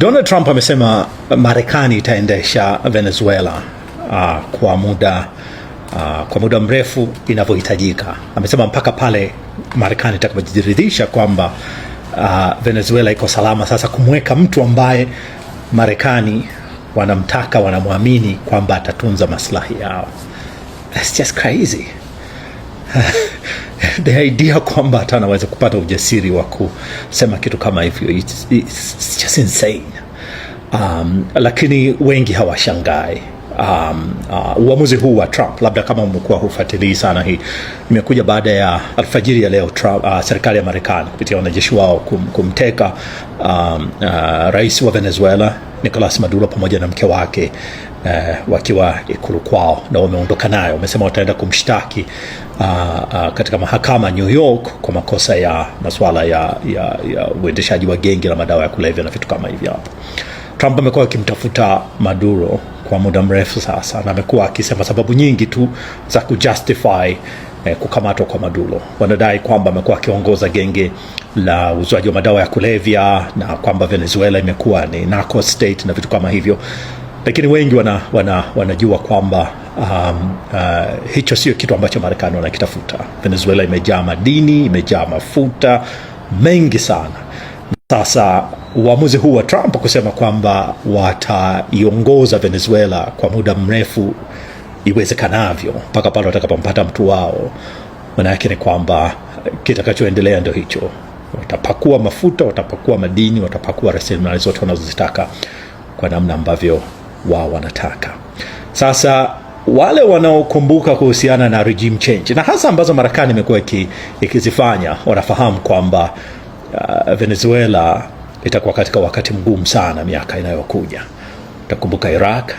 Donald Trump amesema Marekani itaendesha Venezuela kwa muda mrefu inavyohitajika. Amesema mpaka pale Marekani itakapojiridhisha kwamba Venezuela iko salama sasa kumweka mtu ambaye Marekani wanamtaka, wanamwamini kwamba atatunza maslahi yao. That's just crazy. The idea kwamba hata anaweza kupata ujasiri wa kusema kitu kama hivyo, it's just insane. Lakini wengi hawashangai uamuzi huu wa Trump. Labda kama umekuwa hufuatilii sana, hii imekuja baada ya alfajiri ya leo Trump, serikali ya Marekani kupitia wanajeshi wao kumteka rais wa Venezuela Nicolas Maduro pamoja na mke wake wakiwa ikulu kwao, na wameondoka nayo. Wamesema wataenda kumshtaki katika mahakama New York kwa makosa ya masuala ya uendeshaji wa genge la madawa ya kulevya na vitu kama hivyo hapo. Trump amekuwa akimtafuta Maduro kwa muda mrefu sasa, na amekuwa akisema sababu nyingi tu za kujustify kukamatwa kwa Maduro. Wanadai kwamba amekuwa akiongoza genge la uuzaji wa madawa ya kulevya na kwamba Venezuela imekuwa ni narco state na vitu kama hivyo, lakini wengi wanajua kwamba hicho sio kitu ambacho Marekani wanakitafuta. Venezuela imejaa madini, imejaa mafuta mengi sana. Sasa uamuzi huu wa Trump kusema kwamba wataiongoza Venezuela kwa muda mrefu iwezekanavyo mpaka pale watakapompata mtu wao, maana yake ni kwamba kitakachoendelea ndio hicho. Watapakua mafuta, watapakua madini, watapakua rasilimali zote wanazozitaka kwa namna ambavyo wao wanataka. Sasa wale wanaokumbuka kuhusiana na regime change na hasa ambazo Marekani imekuwa ikizifanya wanafahamu kwamba Venezuela itakuwa katika wakati mgumu sana miaka inayokuja. Utakumbuka Iraq,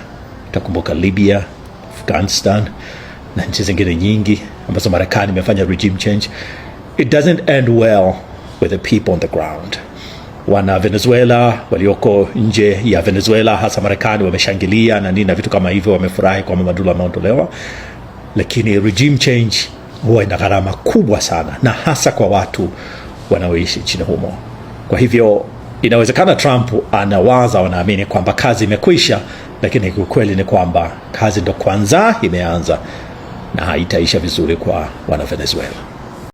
utakumbuka Libya, Afghanistan na nchi zingine nyingi ambazo Marekani imefanya regime change. It doesn't end well with the people on the ground. Wana Venezuela walioko nje ya Venezuela, hasa Marekani, wameshangilia na nini na vitu kama hivyo, wamefurahi kwamba Maduro ameondolewa, lakini regime change huwa ina gharama kubwa sana, na hasa kwa watu wanaoishi nchini humo. Kwa hivyo inawezekana Trump anawaza, wanaamini kwamba kazi imekwisha, lakini ukweli ni kwamba kazi ndo kwanza imeanza na haitaisha vizuri kwa wana Venezuela.